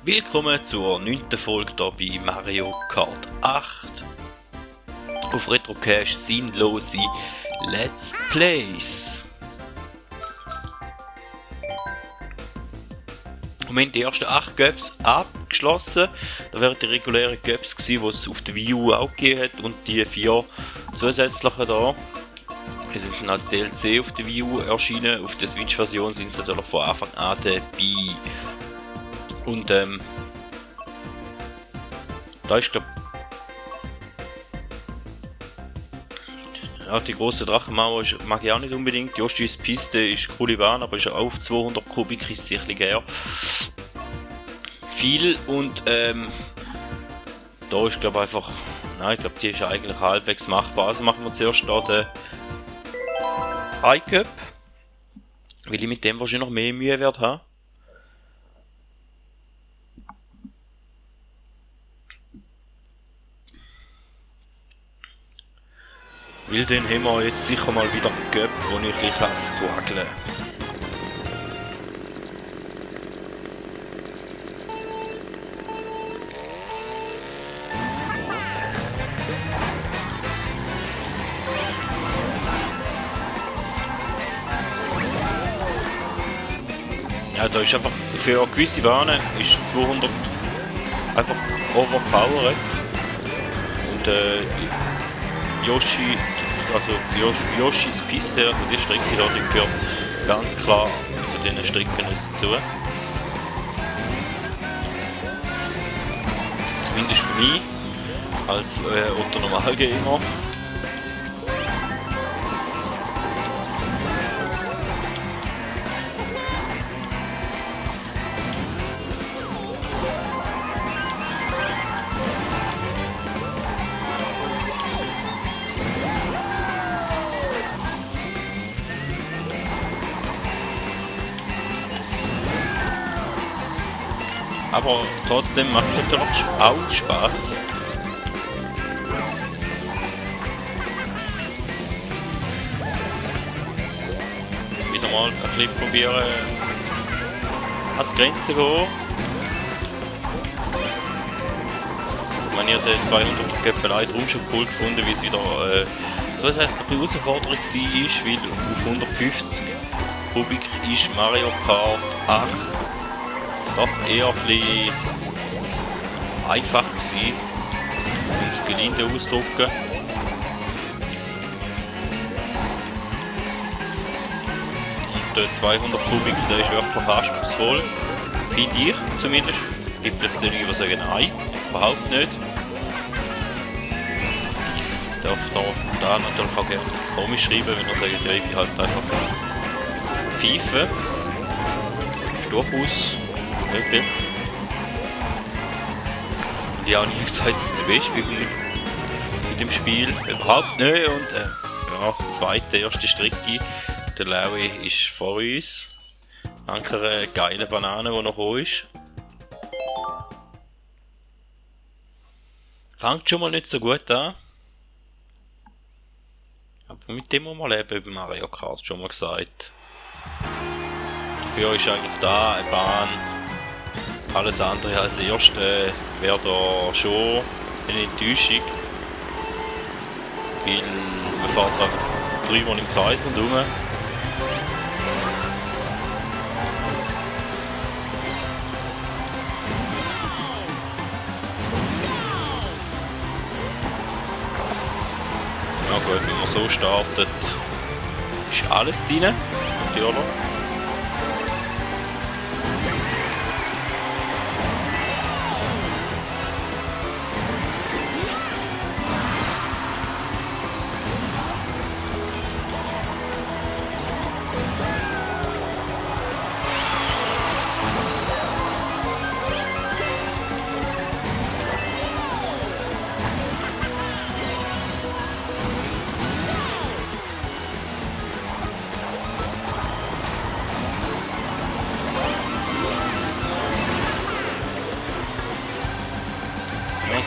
Willkommen zur 9. Folge hier bei Mario Kart 8 auf Retrocache sinnlose Let's Plays. Wir haben die ersten 8 Gaps abgeschlossen. Da wären die regulären Gaps gewesen, die es auf der Wii U auch gegeben hat, und die 4 zusätzlichen da. Die sind dann als DLC auf der Wii U erschienen. Auf der Switch-Version sind sie natürlich von Anfang an dabei. Und da ist, glaube ja, die grosse Drachenmauer mag ich auch nicht unbedingt. Yoshis Piste ist eine coole Bahn, aber ist auch auf 200 Kubik, ist sicherlich eher viel. Und da ist, glaube ich, einfach, nein, ich glaube, die ist eigentlich halbwegs machbar. Also machen wir zuerst da den iCup, weil ich mit dem wahrscheinlich noch mehr Mühe werde haben. Weil dann haben wir jetzt sicher mal wieder einen Göpp, wo ich ein bisschen struggle. Ja, da ist einfach für gewisse Bahnen ist 200 einfach overpowered. Und Yoshis Piste, also die Strecke da, die gehört ganz klar zu diesen Strecken dazu. Zumindest für mich, als Otto-Normal-Gamer. Aber trotzdem macht es natürlich auch Spaß. Wieder mal ein bisschen probieren an die Grenze zu gehen. Ich habe den 200 Göppelei drum schon cool gefunden, wie es wieder das heißt, eine Herausforderung war, weil auf 150 Kubik ist Mario Kart 8 doch eher ein bisschen einfach gewesen, um es gelinde auszudrücken. Und der 200 Kubik, der ist wirklich anspruchsvoll, finde ich zumindest. Gibt es einige, die sagen, nein, überhaupt nicht. Ich darf da natürlich auch gerne komisch schreiben, wenn er sagt, ja, ich bin halt einfach Pfeife. Ist durchaus möglich. Und ich habe nie gesagt, dass es der beste mit dem Spiel. Überhaupt nicht. Und ja, zweite, erste Strecke. Der Laui ist vor uns. Dank einer geilen Banane, die noch gekommen ist. Fängt schon mal nicht so gut an. Aber mit dem muss man leben, über Mario Kart, schon mal gesagt. Dafür ist eigentlich da eine Bahn. Alles andere als erste wäre da schon eine Enttäuschung. Weil man fährt einfach 3 Mal im Kreis rundherum. Na gut, wenn man so startet, ist alles drin, natürlich.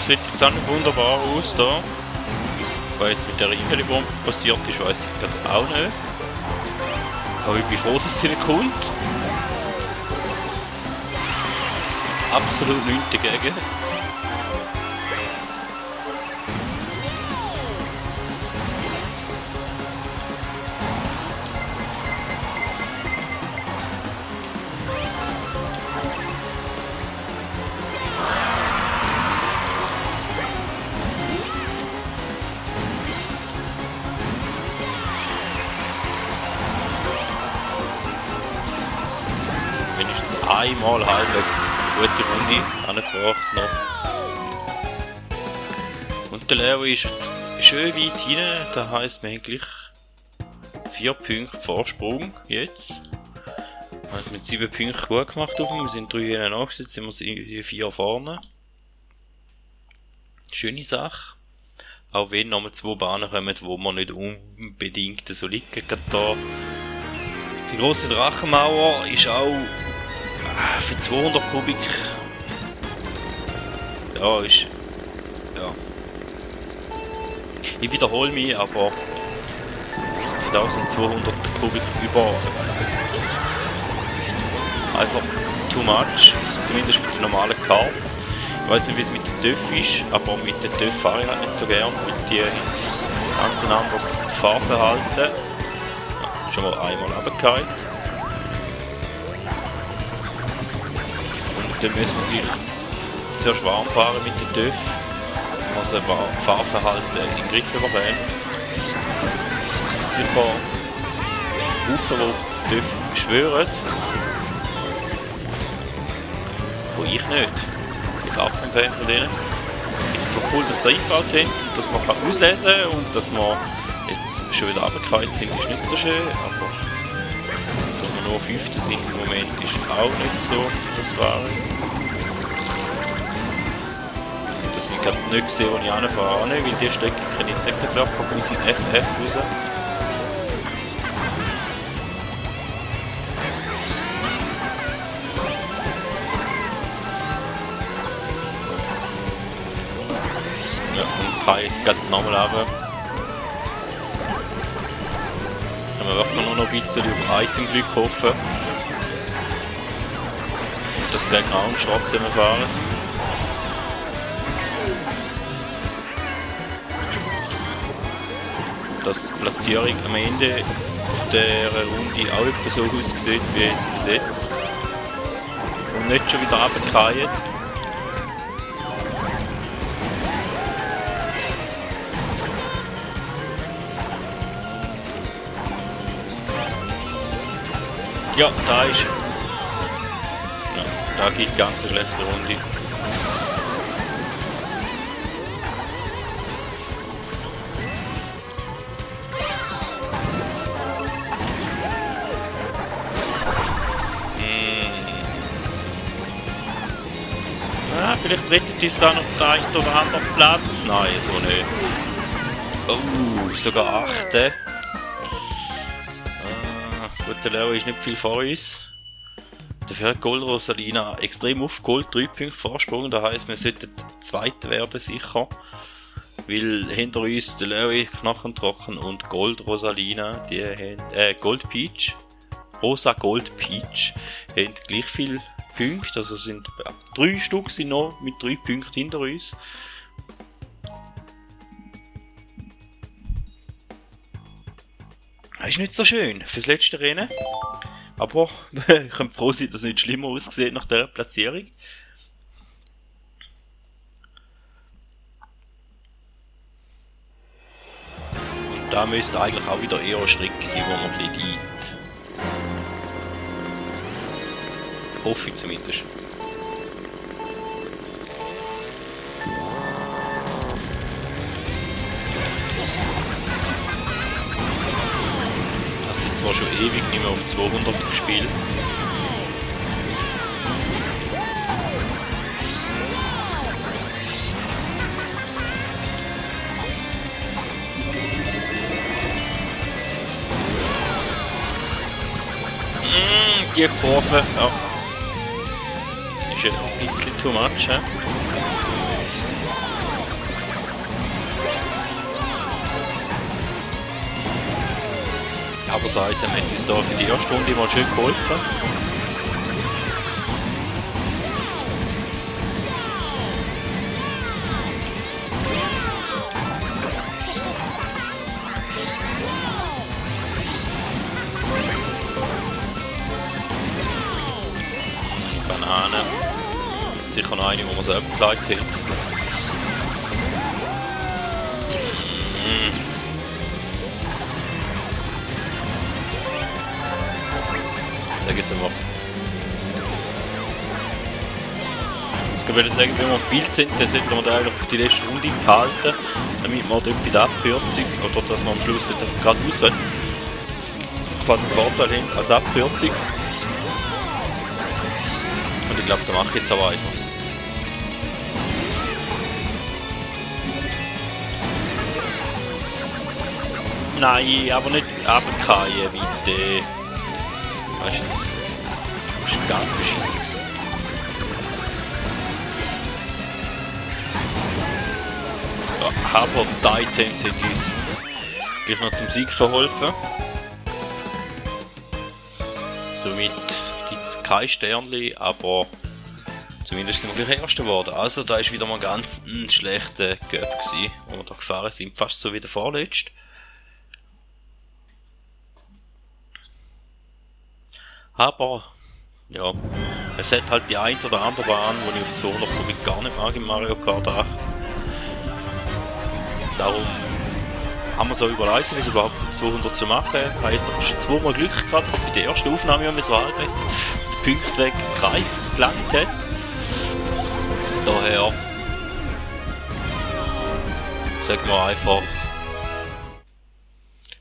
Sieht jetzt auch nicht wunderbar aus da. Was jetzt mit der Einhellebombe passiert ist, weiß ich gerade auch nicht. Aber ich bin froh, dass sie nicht kommt. absolut nichts dagegen. Wenigstens einmal halbwegs gute Runde angebracht noch. Und der Leo ist schön weit hinein, das heisst, wir haben gleich 4 Punkte Vorsprung jetzt. Wir haben mit 7 Punkten gut gemacht auf ihm, wir sind 3 hinten nachgesetzt, sind wir 4 vorne. Schöne Sache. Auch wenn nochmal 2 Bahnen kommen, wo man nicht unbedingt so liegen. Gerade da. Die grosse Drachenmauer ist auch für 200 Kubik. Ja, ist. Ja. Ich wiederhole mich, aber für 1200 Kubik über. Einfach too much. Zumindest mit den normalen Cards. Ich weiß nicht, wie es mit den TÜV ist, aber mit den TÜV fahre ich halt nicht so gern, weil die ganz ein anderes Fahrverhalten. Ja, schon mal einmal runtergefallen. Und dann müssen wir sich zuerst warm fahren mit den TÜV. Also Fahrverhalten in den Griff übernehmen. Es gibt sicher Haufen, die TÜV schwören. Wo ich nicht. Ich bin auch ein Fan von denen. Ich finde es so cool, dass sie eingebaut haben, dass man auslesen kann und dass wir jetzt schon wieder runtergefallen sind, ist nicht so schön, aber dass wir nur 5. sind im Moment ist auch nicht so das Wahre. Das ich gerade nicht gesehen, wo ich anfahre, weil die Strecke kenne ich jetzt nicht, glaube ich, aus dem FF raus. Kann ich gerade nochmal runter. Können wir wirklich nur noch ein bisschen auf Itemglück hoffen. Und dass gegen auch einen Schwarz fahren. Dass die Platzierung am Ende der Runde auch etwa so aussieht wie bis jetzt. Und nicht schon wieder runterfallen. Ja, da ist. Ja, da geht ganz eine schlechte Runde. Ah, vielleicht rettet uns da noch der ein oder andere Platz. Nein, so nicht. Oh, sogar 8. Gut, der Leo ist nicht viel vor uns. Dafür hat Gold Rosalina extrem auf Gold 3 Punkte Vorsprung. Das heisst, wir sollten Zweiter werden sicher. Weil hinter uns der Leo knochentrocken und Gold Rosalina, die haben, Gold Peach, Rosa Gold Peach, haben gleich viel Punkte. Also sind 3 Stück sind noch mit 3 Punkten hinter uns. Das ist nicht so schön fürs letzte Rennen. Aber ich kann froh sein, dass es nicht schlimmer aussieht nach dieser Platzierung. Und da müsste eigentlich auch wieder eher eine Strecke sein, wo man ein bisschen liegt. Hoffe ich zumindest. Zwar schon ewig nicht mehr auf 200 gespielt. Die Kurve, ja. Ist ja ein bisschen too much, he? Aber seit dem hat uns da für die erste Runde mal schön geholfen. Banane. Sicher noch eine, die man selber geliked hat. Sag jetzt mal. Ich würde sagen, wenn wir im Bild sind, dann sollten wir da eigentlich auf die letzte Runde behalten, damit wir dort bei der Abkürzung, oder dass wir am Schluss dort gerade ausrennen, quasi einen Vorteil haben als Abkürzung. Und ich glaube, da mache ich jetzt auch weiter. Nein, aber nicht runterfallen, bitte. Weißt du, das ist ganz beschissen. Ja, aber Titans hat uns gleich noch zum Sieg verholfen. Somit gibt es kein Sternli, aber zumindest sind wir gleich Erster geworden. Also da war wieder mal ganz ein schlechter Cup, wo wir da gefahren sind, fast so wie der vorletzte. Aber ja, es hat halt die ein oder andere Bahn, die ich auf 200 Kubik gar nicht mag im Mario Kart 8. Darum haben wir so überlegt, wie es überhaupt 200 zu machen. Ich habe jetzt aber schon zweimal Glück gehabt, dass bei der ersten Aufnahme mir so halbwegs den Punkt weg gelangt hat. Daher sagen wir einfach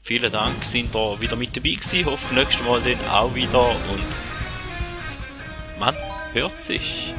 vielen Dank, sind ihr wieder mit dabei gewesen. Hoffe nächstes Mal dann auch wieder und man hört sich.